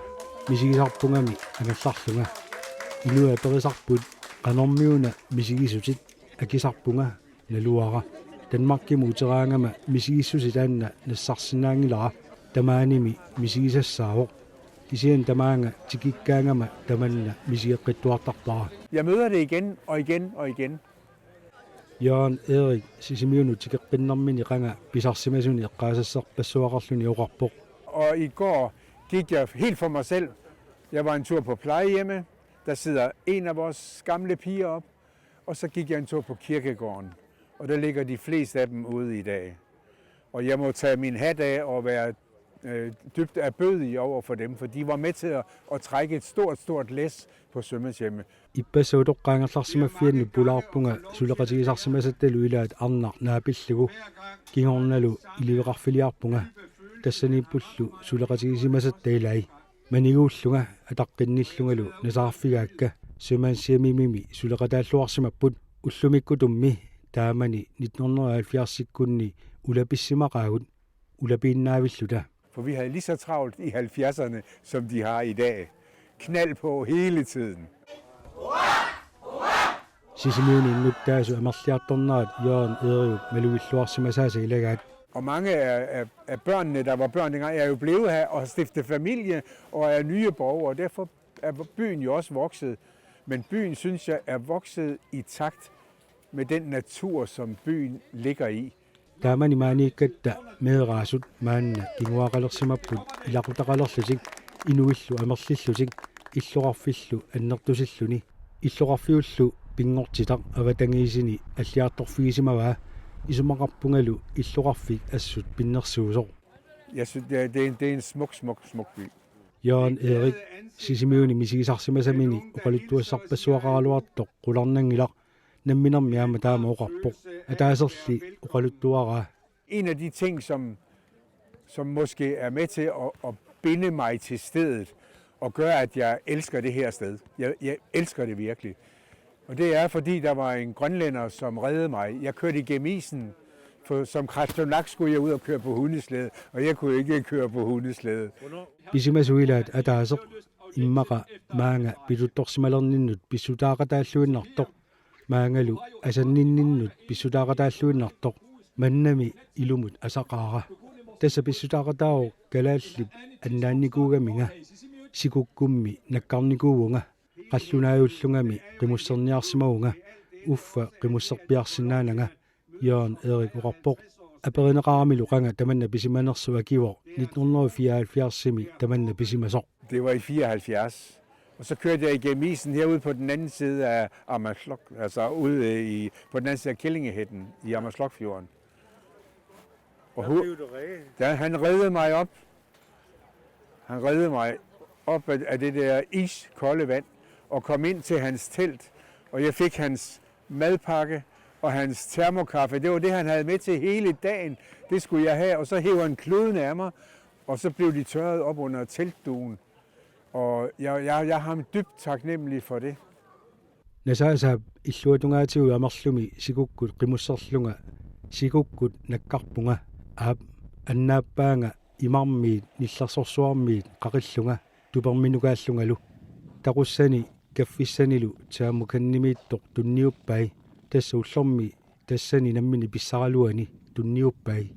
misigisarpungami angerlarlunga. Inuit aperisarput qanormiuna misigisutit, akisarpunga naluara. Danmarkimut uteraangama misigissuseq taanna nassarsinnaanngilara, tamaanimi misigisassaavoq. Kisianni tamaanga tikikkaangama tamanna misigeqqittuartarpara. Jeg møder det igen og igen og igen. Jørgen Erik Sisimiunut tikeqqinnermini qanga pisarsimasuni eqqaasassarpassuaqarluni oqarpoq. Og i går gik jeg helt for mig selv. Jeg var en tur på plejehjemmet. Der sidder en af vores gamle piger op. Og så gik jeg en tur på kirkegården. Og der ligger de fleste af dem ude i dag. Og jeg må tage min hat af og være øh, dybt ærbødige over for dem, for de var med til at, at trække et stort, stort læs på sømandshjemme. Ippassaq utoqqaat angerlarsimaffiannut pulaarpunga suleqatigisarsimasattalu ilaat arnaq naapillugu. Kingornalu iliveqarfiliarpunga. Tassaniippullu suleqatigisimasatta ilai. Maniguullunga ataqqinnillungalu nasaarfigaakka. Sømandshjemimimi suleqataalluarsimapput. Ullumikkutummi taamani nitten hundrede og halvfjerdsikkunni ulapissimaqaagut. Ulapiinnavilluta. For vi havde lige så travlt i halvfjerdserne, som de har i dag. Knald på hele tiden. Sisimiuni innuttaasut amerliartornerat Jørgen Erik malugilluarsimasaasa ilagaat. Og mange af, af, af børnene, der var børn dengang, er jo blevet her og har stiftet familie og er nye borgere, og derfor er byen jo også vokset. Men byen, synes jeg, er vokset i takt med den natur, som byen ligger i. Taamani maaniikkatta meeraasut maanna kinguaaqalersimapput ilaqutaqalerlutik inuillu amerlillutik illoqarfillu annertusilluni. Illoqarfiullu pinngortitaq avatangiisini alliartorfigisimavaa isumaqarpungalu illoqarfik assut pinnersuusoq. Jeg synes, det er, det er, en, det er en smuk, smuk, smuk by. Jørgen Erik Sisimiuni misigisarsimasamini oqaluttuassarpassuaqaraluartoq qularnanngilaq. Namminermi aamma taama oqarpoq. Ataaserli oqaluttuaraa. En af de ting, som, som måske er med til at, at binde mig til stedet og gøre, at jeg elsker det her sted. Jeg, jeg elsker det virkelig. Og det er, fordi der var en grønlænder, som reddede mig. Jeg kørte igennem isen, for som qallunaaq skulle jeg ud og køre på hundeslæde, og jeg kunne ikke køre på hundeslæde. Pisimasoq ilaat ataaseq immaqa maanga pituttorsimalerninnut pissutaaqataalluinnartoq. Maangalu asanninninnut pissutaaqataalluinnartoq. Mannami ilumut asaqaara. Tassa pissutaaqataavoq kalaallip annaannikuugaminga. Sikukkummi nakkarnikuuvunga. Qallunaajullungami qimusserniarsimavunga. Uffa qimusserpiarsinnaananga. Jørgen Erik oqarpoq. Aperineqaramilu qanga tamanna pisimanersoq akivoq nitten hundrede og fireoghalvfjerdsimi tamanna pisimasoq. Det var i fireoghalvfjerds. Og så kørte jeg igennem isen herude på den anden side af Amerloq, altså ude i, på den anden side af Killingehedden i Amerloqfjorden. Og hu- der, han reddede mig op. Han reddede mig op af, af det der iskolde vand og kom ind til hans telt. Og jeg fik hans madpakke og hans termokaffe. Det var det, han havde med til hele dagen. Det skulle jeg have. Og så hev han kludene af mig, og så blev de tørret op under teltdugen. Og jeg, jeg, jeg er ham dybt taknemmelig for det. Nasaasaap illuatungaatigut amerlumi sikukkut qimusserlunga sikukkut nakkarpunga. Aap, annaappaanga imarmiit nillersorsuarmiit qaqillunga tuperminukaallungalu. Taqussani kaffissanilu termokandimiittoq tunniuppai. Tassa ullormi tassani nammineq pissaraluani tunniuppai.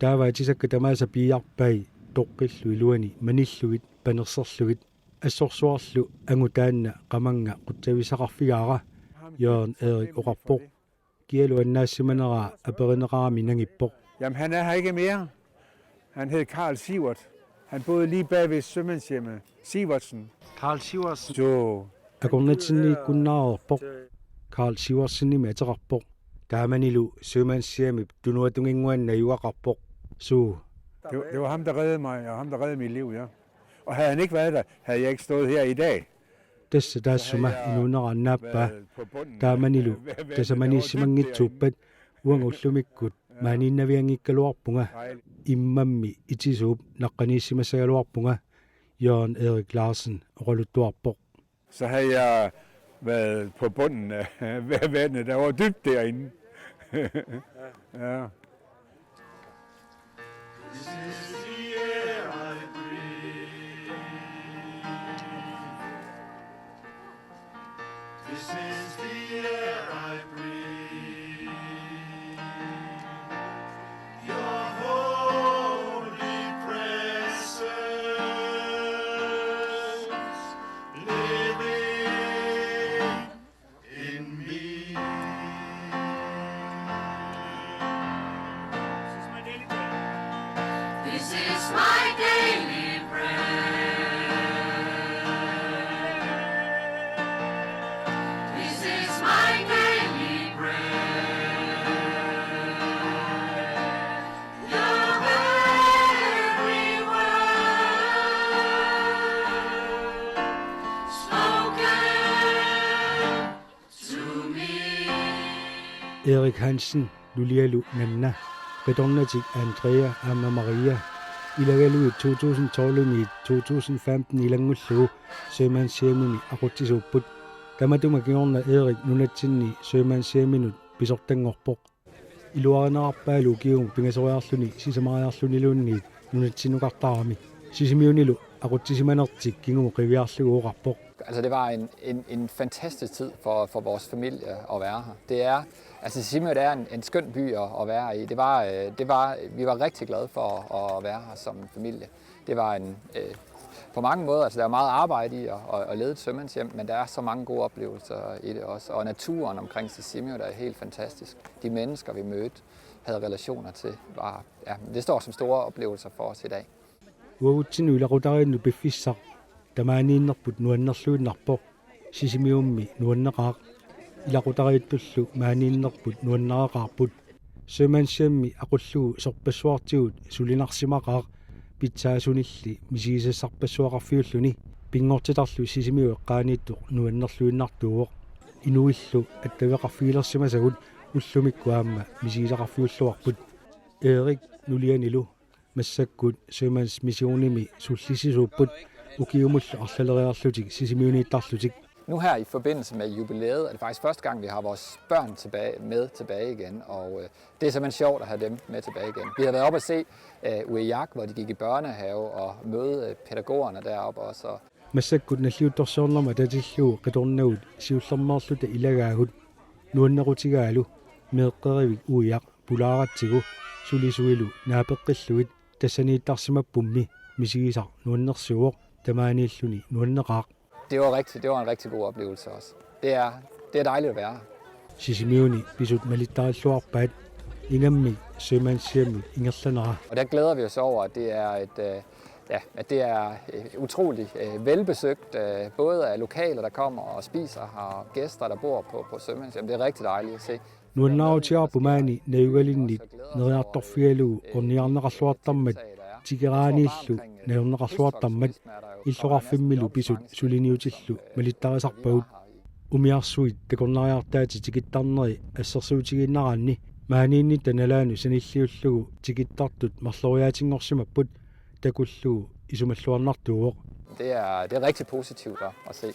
Taava atisakka tamaasa piiarpai toqqillu iluani manillugit panerserlugit. Assorsuarlu angut taanna qamannga qutsavissaqarfigaara. Jørgen Erik oqarpoq. Kialu annaassimaneraa aperineqarami nangippoq. Jamen, han er her ikke mere. Han hed Karl Sivert. Han boede lige bag ved sømandshjemmet. Sivertsen. Karl Sivertsen. Jo. Akornatsinniikkunnaareerpoq. Karl Sivertsenimik ateqarpoq. Taamanilu sømandshjemip tunuatunginnguanni najugaqarpoq. Suu. Det, var- det var ham, der reddede mig, og ham, der reddede mit liv, ja. Og havde han ikke været der, havde jeg ikke stået her i dag. Tassa taassuma inuunera annaappaa. Taamanilu tasamaniissimanngitsuuppat uanga ullumikkut maaniinnavianngikkaluarpunga. Immammi itisuup naqqaniissimassagaluarpunga. Jørgen Erik Larsen oqaluttuarpoq. Så havde jeg været på bunden af vandet, der var dybt derinde. Ja. This is the air I breathe. This is the air I breathe. Your holy presence living in me. This is my daily bread. This is my daily Erik Hansen, nulialu Nanna, qitornatik Andrea aamma Maria, ilagalugit to tusind tolv-imiit to tusind femten ilanngullugu sømandshjemimi aqutsisuupput. Tamatuma kingorna Erik nunatsinni sømandshjeminut pisortanngorpoq. Iluarinerarpaalu ukiumut pingasoriarluni sisamariarluniluunniit nunatsinnukartarami. Sisimiunilu aqutsisimanertik kingumut qiviarlugu oqarpoq. Altså, det var en, en, en fantastisk tid for, for vores familie at være her. Det er, altså, Sisimiut er en, en skøn by at, at være i. Det var, øh, det var, vi var rigtig glade for at, at være her som familie. Det var en, øh, på mange måder, altså, der er meget arbejde i at, at, at lede et sømandshjem, men der er så mange gode oplevelser i det også. Og naturen omkring Sisimiut er helt fantastisk. De mennesker, vi mødte, havde relationer til, var, ja, det står som store oplevelser for os i dag. Uagutsinnut ilaqutariinnut piffissaq tamaaniinnerput nuannerluinnarpoq. Sisimiummi nuanneqaaq. Ilaqutariittullu maaniinnerput nuannareqaarput. Sømandshjemi aqullugu sorpassuartigut sulinarsimaqaaq, pitsaasunilli misigisassarpassuaqarfiulluni. Pinngortitarlu Sisimiut eqqaaniittoq nuannerluinnartuuvoq. Inuillu attaveqarfigilersimasagut ullumikkut aamma misigisaqarfiulluarput. Erik nulianilu massakkut sømandsmissionimi sullissisuupput ukiumullu arlaleriarlutik Sisimiuniittarlutik. Nu her i forbindelse med jubilæet er det faktisk første gang, vi har vores børn tilbage, med tilbage igen, og øh, det er simpelthen sjovt at have dem med tilbage igen. Vi har været oppe at se øh, Uiak, hvor de gik i børnehave, og møde øh, pædagogerne deroppe også. Og Massakkut nalliuttorsiornermut atatillugu qitornagut siullermeerluta ilagaagut. Nuannerutigaalu meeqqerivik Uiak pulaaratsigu sulisuilu naapeqqillugit tassaniittarsimappummi misigisaq nuannersuuvoq, tamaaniilluni nuanneqaaq. Det var rigtig, det var en rigtig god oplevelse også. Det er, det er dejligt at være her. Sisimiuni pisut malittarilluarpaat, ingammik sømandshjemit ingerlanera. Og der glæder vi os over, at det er et, øh, ja, at det er øh, utrolig øh, velbesøgt, øh, både af lokale, der kommer og spiser her, og gæster, der bor på, på sømandshjem. Det er rigtig dejligt at se. Nuannaarutigaarput maani najugalinnit neriartorfigalugu ornigarneqarluartarmat tikeraaniillu najorneqarluartarmat. Illoqarfimmilu pisut suliniutillu malittarisarpagut. Umiarsuit takornariartaatit tikittarneri assersuutigiinnaraanni maaniinnitta nalaanut sanilliullugu tikittartut marloriaatinngorsimapput, takullugu isumalluarnartuuvoq. Det er, det er rigtig positivt at, at se.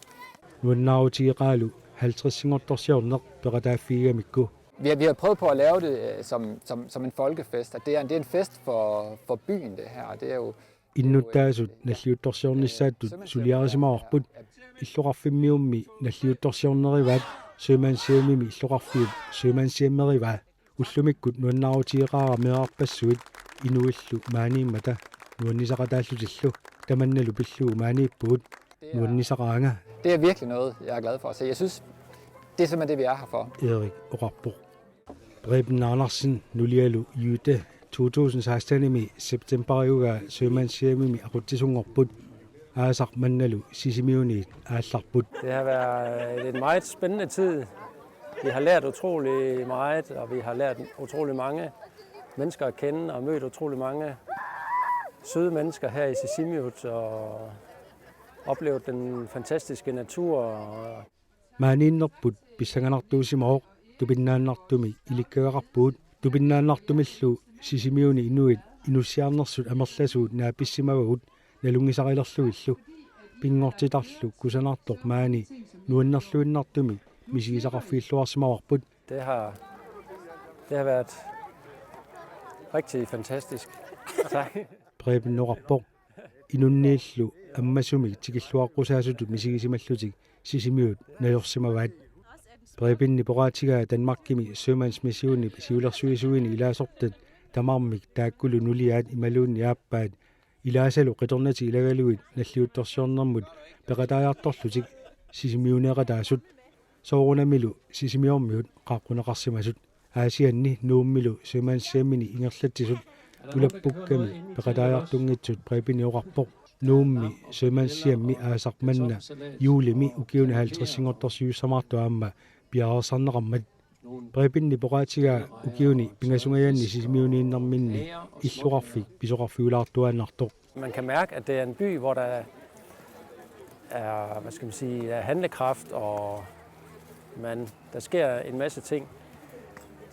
Nuannaarutigeqaalu halvtredsinngortorsiorneq peqataaffigigamikku. Vi har, vi har prøvet på at lave det øh, som, som, som en folkefest, at det er, det er en fest for, for byen, det her. Det er jo Innuttaasut nalliuttorsiornissaattut suliarisimavarput. Illoqarfimmiummi nalliuttorsiornerivaat, sømandshjemimi illoqarfiup sømandshjemerivaa. Ullumikkut nuannaarutigeqaara meerarpassuit inuillu maaniimmata nuannisaqataallutillu. Tamannalu pillugu maaniippugut. Nuannisaqaanga. Det er virkelig noget, jeg er glad for at se. Jeg synes, det er simpelthen det, vi er her for. Erik oqarpoq. Preben Andersen nulialu Jytte to tusind seksten-imi septembariugaa sømandshjemimi aqutsisunngorput. Aasaq mannalu Sisimiuniit aallarput. Det har været en meget spændende tid. Vi har lært utrolig meget, og vi har lært utrolig mange mennesker at kende og mødt utrolig mange søde mennesker her i Sisimiut og oplevet den fantastiske natur. Maaniinnerput pissanganartuusimavoq, tupinnaannartumik ilikkagaqarpugut. Tupinnaannartumillu Sisimiuni inuit inussiarnersut amerlasuut naapissimavagut nalunngisarilerlugillu. Pinngortitarlu kusanartoq maani nuannerluinnartumik misigisaqarfigilluarsimavarput. Det har, det har været rigtig fantastisk. Tak. Preben oqarpoq. Inunniillu ammasumik tikilluaqqusaasutut misigisimallutik Sisimiut najorsimavaat. Prebenip oqaatigaa Danmarkimi Sømandsmissionip siulersuisuini ilaasortat tamarmik, taakkulu nuliaat imaluunniit aappaat, ilaasalu qitornatik ilagalugit nalliuttorsiornermut peqataajartorlutik Sisimiuneeqataasut, soorunamilu Sisimiormiut qaaqquneqarsimasut. Aasianni Nuummilu sømandshjemini ingerlatsisut ulappukkami peqataajartunngitsut Prebenip oqarpoq. Nuummi sømandshjemi aasaq manna juulimi ukiuni halvtredsinngortorsiussamaartoq aamma piareersarneqarmat. Prebenip oqaatigaa ukiuni pingasungajanni Sisimiuniinnerminni illoqarfik pisoqarfiulaartuaannartoq. Man kan mærke, at det er en by, hvor der er, hvad skal man sige, er handlekraft, og man, der sker en masse ting.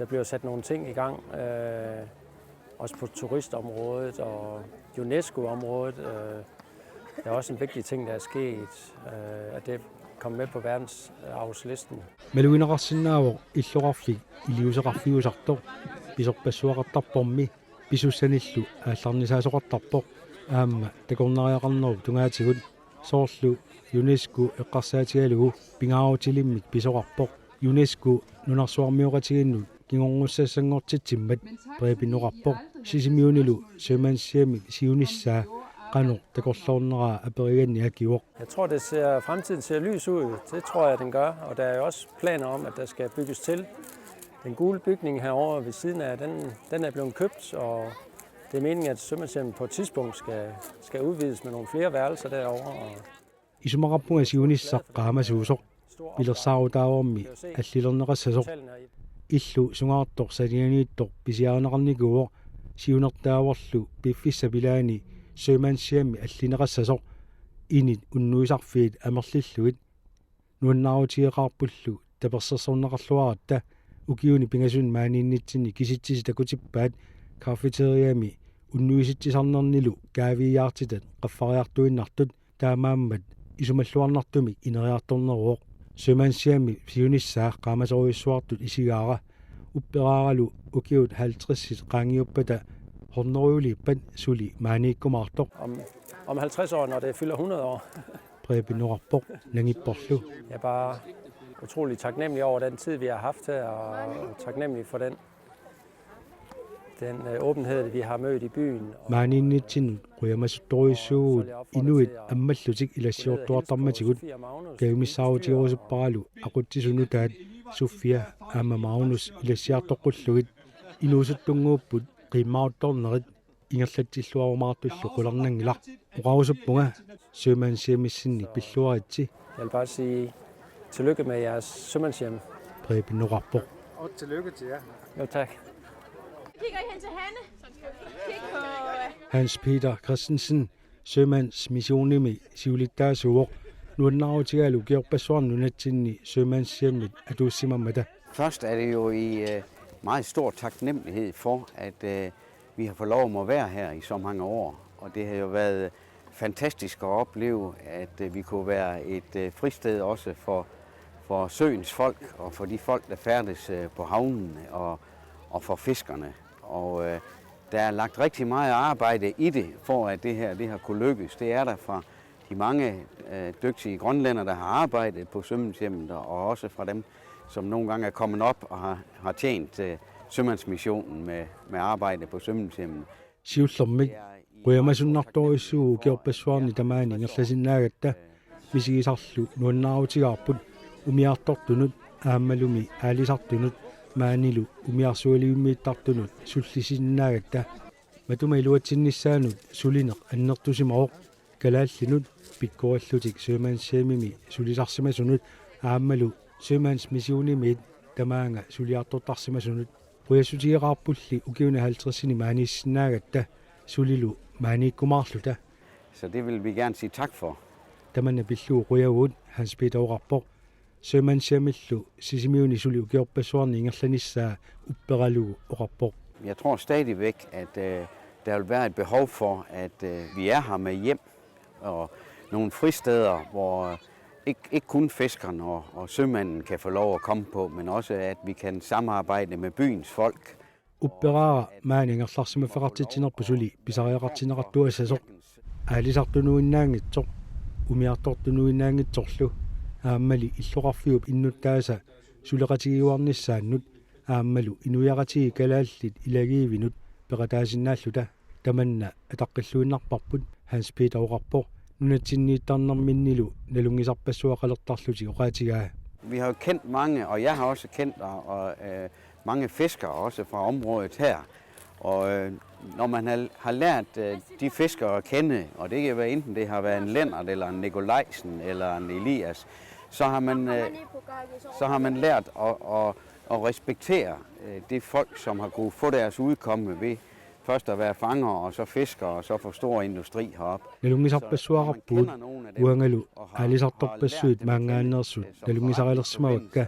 Der bliver sat nogle ting i gang, øh, også på turistområdet og UNESCO-området. Øh, det er også en vigtig ting, der er sket, øh, at det er kommet med på verdensarvslisten. Malugineqarsinnaavoq illoqarfik iliuuseqarfiusartoq, pisorpassuaqartarpormi pisussanillu aallarnisaasoqartarpoq, aamma takornariaqarnerup tungaatigut, soorlu UNESCO eqqarsaatigalugu pingaarutilimmik pisoqarpoq UNESCO nunarsuarmioqatigiinnut kingornussassanngortitsimmat. Preben oqarpoq Sisimiunilu sømandshjemip siunissaa qanoq takorloorneraa aperiganni akivoq. Jeg tror, det ser, fremtiden ser lys ud. Det tror jeg, den gør. Og der er jo også planer om, at der skal bygges til. Den gule bygning herovre ved siden af, den, den er blevet købt, og det er meningen, at sømandshjemmet på et tidspunkt skal, skal udvides med nogle flere værelser derovre. Og isumaqarpunga siunissaq qaamasuusoq, pilersaarutaavormi allilerneqassasoq. Illu sungaartoq sanianiittoq pisiarineqarnikuuvoq, siunertaavorlu piffissap ilaani sømandshjemi allineqassasoq, init unnuisarfiit amerlillugit. Nuannaarutigeqaarpullu tapersersorneqarluaratta. Ukiuni pingasuni maaniinnitsinni kisitsisit takutippaat cafeteriami unnuisitsisarnernilu kaaviiaartitat qaffariartuinnartut, taamaammat isumalluarnartumik ineriartorneruvoq. Sømandshjemi siunissaa qaamasorujussuartut isigaara. Upperaaralu ukiut halvtredsit qaangiuppata hundredejuliippat suli maaniikkumaartoq. Om, om halvtreds år, når det fylder hundrede år. Preben oqarpoq nangipporlu. Jeg er bare utrolig taknemmelig over den tid, vi har haft her, og taknemmelig for den, den øh, åbenhed, vi har mødt i byen. Maaniinnitsinnut qujamasuttorujussuuvugut inuit ammallutik ilassiortuartarmatigut. Kajumissaarutigerusupparalu aqutsisunut taat Sofia aamma Magnus ilassiartoqqullugit. Inuusuttunnguupput qiimmaaruttornerit, ingerlatsilluarumaartullu qularnanngilaq. Oqarusuppunga sømandshjemissinnik pilluaritsi. Jeg vil bare sige tillykke med jeres sømandshjem. Preben oqarpoq. Og tillykke til jer. Jo, tak. Kigger I hen til Hanne? Kig på, øh, Hans Peter Christensen, Sømandsmissionimi siulittaasuuvoq, nuannaarutigalugu ukiorpassuarni nunatsinni sømandshjemit atuussimammata. Først er det jo i øh, meget stor taknemmelighed for, at øh, vi har fået lov at må være her i så mange år. Og det har jo været fantastisk at opleve, at øh, vi kunne være et øh, fristed også for, for søens folk og for de folk, der færdes øh, på havnen og, og for fiskerne. Og øh, der er lagt rigtig meget arbejde i det, for at det her det har kunne lykkes. Det er der fra de mange øh, dygtige grønlændere, der har arbejdet på sømandshjemmet, og også fra dem, som nogle gange er kommet op og har, har tjent øh, sømandsmissionen med, med arbejde på sømandshjemmet. Siullermik qujamasunnartorujussuuvoq ukiorpassuarni tamaani ingerlasinnaagatta, misigisarlu nuannaarutigaarput umiartortunut aammalumi aalisartunut maanilu umiarsualivimmiittartunut sullisinnaagatta. Matuma iluatsinnissaanut sulineq annertusimavoq, kalaallinut pikkorillutik sømandshjemimi sulisarsimasunut aammalu sømandsmissionimiit tamaanga suliartortarsimasunut. Qujassutigeqaarpulli ukiuni halvtredsini maaniissinnaagatta sulilu maaniikkumaarluta. Så det vil vi gerne sige tak for. Tamanna pillugu qujavugut, Hans Peter oqarpoq. Sømandshjemillu Sisimiuni suli ukiorpassuarni ingerlanissaa upperalugu oqarpoq. Jeg tror stadigvæk, at øh, der vil være et behov for, at øh, vi er her med hjem og nogle fristeder, hvor ikke, ikke kun fiskeren og, og sømanden kan få lov at komme på, men også at vi kan samarbejde med byens folk. Upperaara maani ingerlarsimaffeqartitsinerput suli pisariaqartinneqartuassasoq. Aalisartunuinnaanngitsoq, umiartortunuinnaanngitsorlu, aammali illoqarfiup innuttaasa suleqatigiuarnissaannut aammalu inuiaqatigiit kalaallit ilagiivinut peqataasinnaalluta. Tamanna ataqqilluinnarparput, Hans Peter oqarpoq nunatsinniittarnerminnilu nalunngisarpassuaqalertarlutik oqaatigaa. Vi har jo kendt mange, og jeg har også kendt og, og, øh, mange fiskere også fra området her. Og øh, når man har, har lært øh, de fiskere at kende, og det kan være enten det har været en Lennart eller en Nikolajsen eller en Elias, så har man, øh, så har man lært at, at, at respektere øh, det folk, som har kunnet få deres udkomme ved først at være fanger og så fisker og så få stor industri heroppe. Nalunngisarpassuaqarpugut, uangalu aalisartorpassuit maanngaanneersut nalunngisarilersimavakka.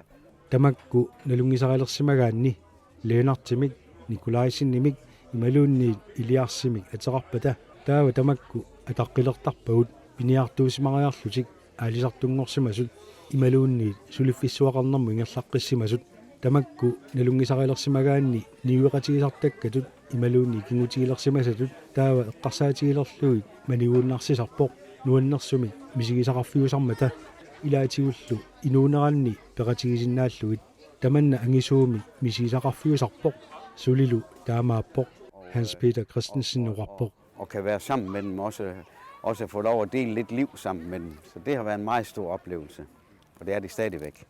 Tamakku nalunngisarilersimagaanni Lennartimik, Nikolaisenimik imaluunniit Eliassimik ateqarpata taava tamakku ataqqilertarpagut piniartuusimariarlutik aalisartunngorsimasut imaluunniit suliffissuaqarnermut ingerlaqqissimasut. Tamakku nalunngisarilersimagaanni niueqatigisartakkatut imaluunniit kingutigilersimasatut taava eqqarsaatigilerlugit maniguinnarsisarpoq nuannersumik misigisaqarfiusarmata ilaatigullu inuuneranni peqatigisinnaallugit. Tamanna angisuumik misigisaqarfiusarpoq, sulilu taamaappoq, Hans Peter Christensen oqarpoq. Og kan være sammen med dem også, også få lov at dele lidt liv sammen med dem. Så det har været en meget stor oplevelse, og det er det stadigvæk.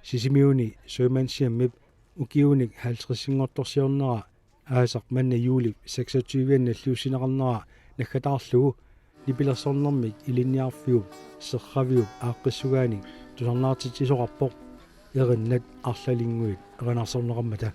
Sisimiuni Sømandshjemip ukiunik halvtredsinngortorsiornera aasaq manna juulip seksogtyve-anni nalliussineqarnera naggataarlugu nipilersornermik ilinniarfiup Serraviup aaqqissugaanik tusarnaartitsisoqarpoq, erinnat arlalinnguit erinarsorneqarmata.